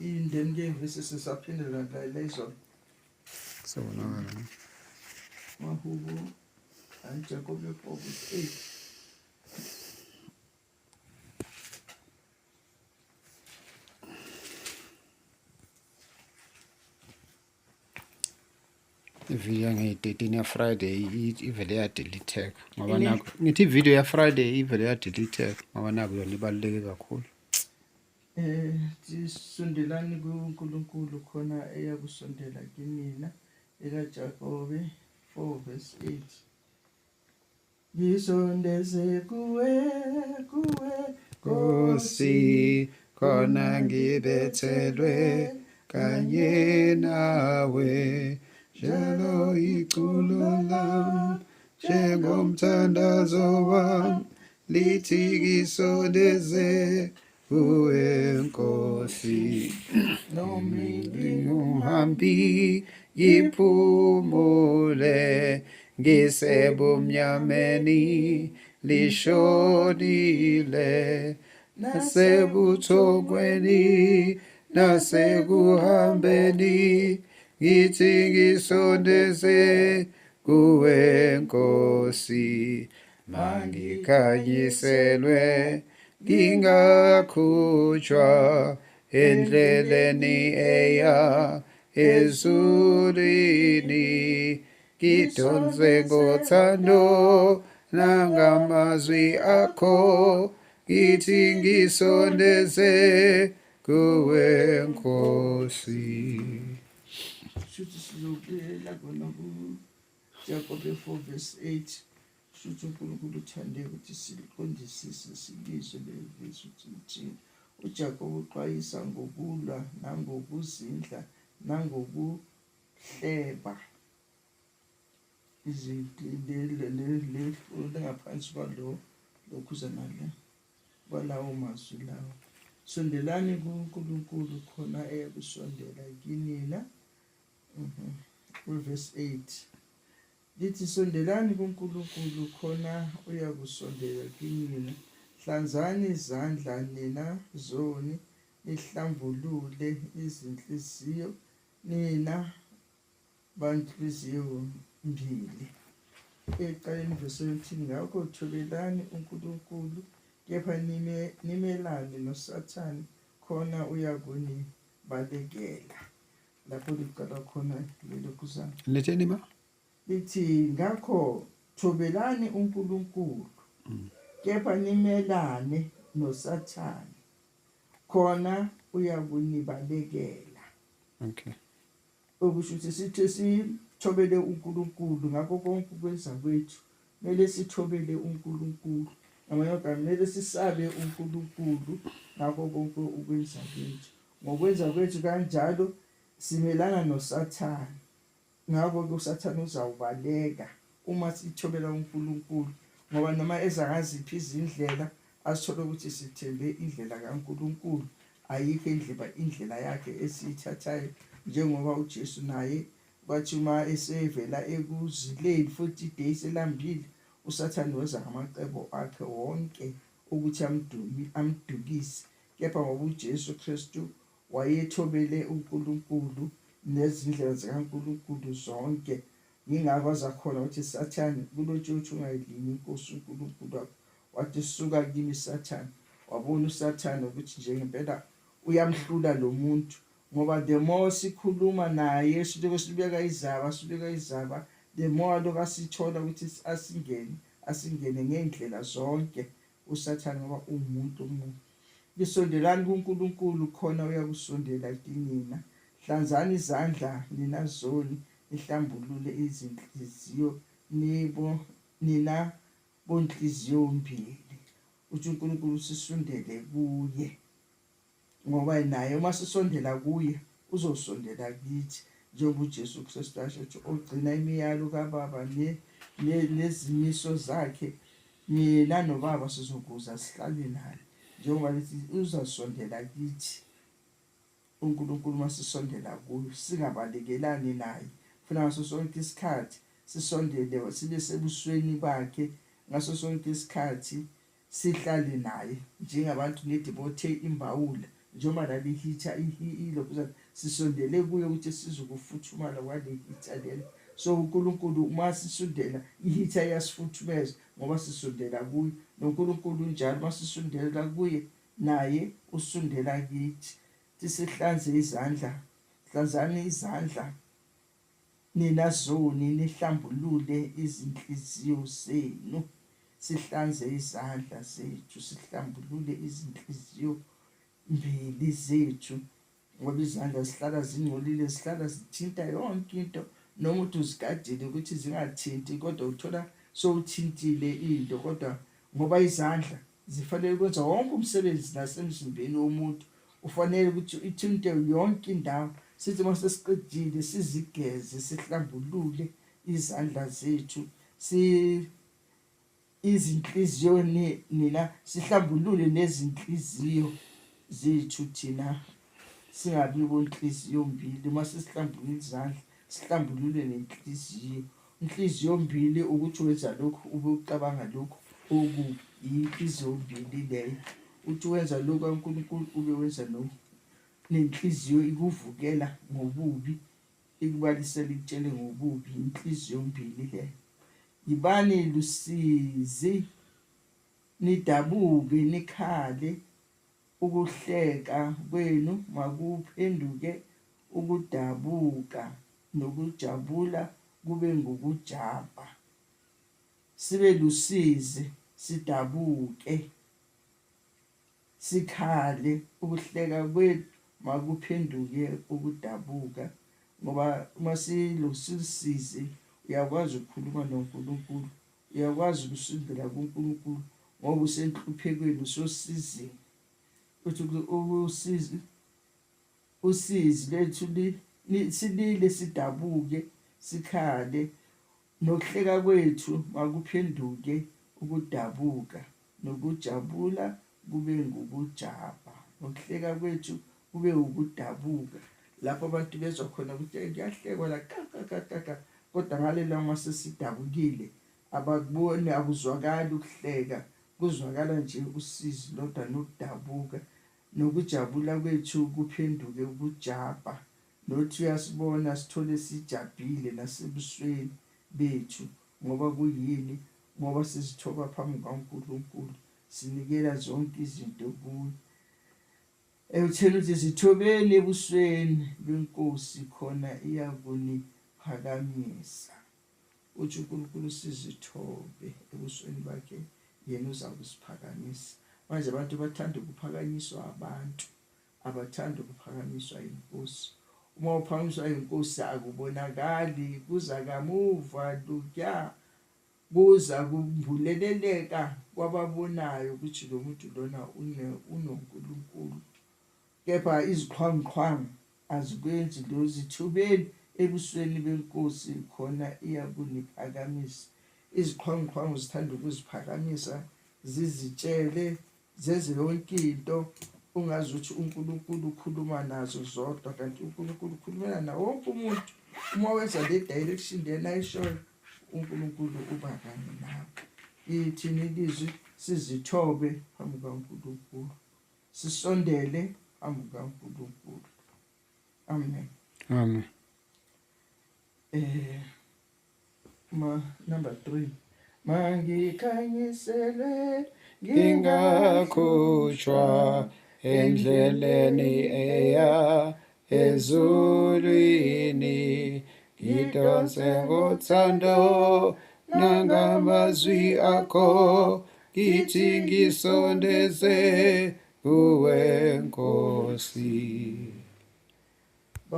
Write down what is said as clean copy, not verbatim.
Then ke ivesi sisaphindela la izolo. Sobonakala ne? Mahubo and Jakobe 4 verse 8. Ividiyo yangeyi-13 ya-Friday ivele yadelitheka ngoba nakho ngithi ividiyo ya-Friday ivele yadelitheka ngoba nakho yona ibaluleke kakhulu. Sondelani kuNkulunkulu khona eyakusondela kinina ekaJakobe 4 verse 8. Ngisondeze kuwe kuwe Nkosi khona ngibethelwe kanye nawe njalo iculo lam njengomthandazo wam lithi ngisondeze kuwe Nkosi Noma ngihambi ngiphumule ngisebumnyameni lishonile nasebuthokweni nasekuhambeni ngithi ngisondeze kuwe Nkosi mangikhanyiselwe ngingakhutshwa endleleni eya ezulwini ngidonse ngothando nangamazwi akho ngithi ngisondeze kuwe Nkosi. Shuthi sizobuyela kona kuJakobe 4 verse 8. Shuthi uNkulunkulu uthande ukuthi siliqondisise silizwe leli vesi ukuthi lithini. UJakobe uxwayisa ngokulwa nangokuzindla nangokuhleba lengaphansi kwalo lokhuzana le kwalawo mazwi lawo. Sondelani kuNkulunkulu khona eyakusondela kinina. Verse 8. Lithi, Sondelani kuNkulunkulu, khona uyakusondela kinina. Hlanzani izandla nina zoni, nihlambulule izinhliziyo nina banhliziyo mbili. Ekuqaleni verse 17, ngakho thobelani uNkulunkulu, kepha nimelane noSathane, khona uyakunibalekela. Lapho liqala khona lelo khuzana. Letheni ma? Lithi ngakho thobelani uNkulunkulu kepha nimelane noSathane khona uyakunibalekela. Okay. Okusho ukuthi sithe sithobele uNkulunkulu ngakho konke ukwenza kwethu kumele sithobele uNkulunkulu. Ngamanye amagama kumele sisabe uNkulunkulu ngakho konke ukwenza kwethu. Ngokwenza kwethu kanjalo simelana noSathane. Ngakho-ke uSathane uzawubaleka uma sithobela uNkulunkulu, ngoba noma eza ngaziphi izindlela asithole ukuthi sithembe indlela kaNkulunkulu, ayikho indlela indlela yakhe esiyithathayo njengoba uJesu naye kwathi uma esevela ekuzileni 40 days elambile, uSathane weza ngamacebo akhe wonke ukuthi amdumi amdukise. Kepha ngoba uJesu Kristu wayethobele uNkulunkulu nezindlela zikaNkulunkulu zonke, yingakho azakhona ukuthi, Sathane, kulotshiwe ukuthi ungayilingi iNkosi uNkulunkulu wakho. Wathi, Suka kimi, Sathane. Wabona uSathane ukuthi nje ngempela uyamhlula lo muntu, ngoba the more sikhuluma naye, silokhu sibeka izaba, sibeka izaba, the more alokhu asithola ukuthi asingene, asingene ngey'ndlela zonke uSathane ngoba uwumuntu omubi. Lisondelani kuNkulunkulu, khona uyakusondela kinina. Hlanzani izandla, nina zoni, nihlambulule izinhliziyo, nibo, nina bonhliziyombili. Uthi uNkulunkulu sisondele kuye. Ngoba naye uma sisondela kuye uzosondela kithi njengoba uJesu Kristu asho ukuthi ogcina imiyalo kaBaba ne, ne, nezimiso zakhe mina noBaba sizokuza sihlale naye njengoba lithi uzasondela kithi uNkulunkulu uma sisondela kuye singabalekelani naye funa ngaso sonke isikhathi sisondele sibe sebusweni bakhe ngaso sonke isikhathi sihlale naye njengabantu nedi bothe imbawula. Njengoba nale heater ilokhuzana sisondele kuyo ukuthi sizokufuthumala kwale heater lena. So uNkulunkulu uma sisondela i-heater iyasifuthumeza ngoba sisondela kuye. NoNkulunkulu unjalo uma sisondela kuye naye usondela kithi. Sihlanze izandla, hlanzani izandla nina zoni nihlambulule izinhliziyo zenu. Sihlanze izandla zethu, sihlambulule izinhliziyo mbili zethu ngoba izandla zihlala zingcolile, zihlala zithinta yonke into noma uthi uzigadile ukuthi zingathinti kodwa uthola sowuthintile into kodwa ngoba izandla zifanele ukwenza wonke umsebenzi nasemzimbeni womuntu ufanele ukuthi ithinte yonke indawo. Sithi uma sesiqedile sizigeze sihlambulule izandla zethu si izinhliziyo nina sihlambulule nezinhliziyo zethu thina singabi bonhliziyo mbili uma sesihlambulula izandla sihlambulule nenhliziyo. Inhliziyo mbili ukuthi wenza lokhu ube ucabanga lokhu okubi, yinhliziyo mbili leyo. Uthi wenza lokhu kaNkulunkulu ube wenza lokhu nenhliziyo ikuvukela ngobubi, ikubalisele ikutshele ngobubi, yinhliziyo mbili leyo. Yibani lusizi nidabuke nikhale Ukuhleka kwenu makuphenduke ukudabuka, nokujabula kube ngukujabha. Sibe lusizi, sidabuke, sikhale, ukuhleka kwenu makuphenduke ukudabuka, ngoba uma silusizi uyakwazi ukukhuluma noNkulunkulu, Uyakwazi ukusondela kuNkulunkulu ngoba usenhluphekweni, usosizini. Uthi usizi usizi lwethu silile sidabuke sikhale nokuhleka kwethu makuphenduke ukudabuka nokujabula kube ngukujabha nokuhleka kwethu kube ukudabuka lapho abantu bezwa khona ukuthi kuyahlekwa la ka ka ka ka ka kodwa ngalelo uma sesidabukile abakuboni akuzwakali ukuhleka kuzwakala nje usizi lodwa nokudabuka nokujabula kwethu kuphenduke ukujabha nothi uyasibona sithole sijabhile nasebusweni bethu ngoba kuyini ngoba sizithoba phambi kukaNkulunkulu sinikela zonke izinto kuye. Ekutheni uthi zithobeni ebusweni beNkosi khona iyakuniphakamisa. Uthi uNkulunkulu sizithobe ebusweni bakhe yena uzakusiphakamisa. Manje abantu bathanda ukuphakanyiswa abantu, abathandi ukuphakanyiswa yiNkosi. Uma uphakanyiswa yiNkosi akubonakali kuza kamuva luya Kuza kumbuleleleka kwababonayo ukuthi lo muntu lona unoNkulunkulu. Kepha iziqhwanguqhwangu azikwenzi lokhu, zithubeni ebusweni beNkosi, khona iyakuniphakamisa. Iziqhwanguqhwangu zithanda ukuziphakamisa, zizitshele, zenze yonke into ungazuthi uNkulunkulu ukhuluma nazo zodwa, kanti uNkulunkulu ukhulumela nawo wonke umuntu. Uma wenza le direction lena ayishoyo, uNkulunkulu uba kanye nawe. Ithini ilizwi? Sizithobe phambi kukaNkulunkulu, sisondele phambi kukaNkulunkulu. Amen. Amen. Ma number 3. Mangikhanyiselwe ngingakhutshwa endleleni eya ezulwini ngidonse ngothando nangamazwi akho ngithi ngisondeze kuwe Nkosi.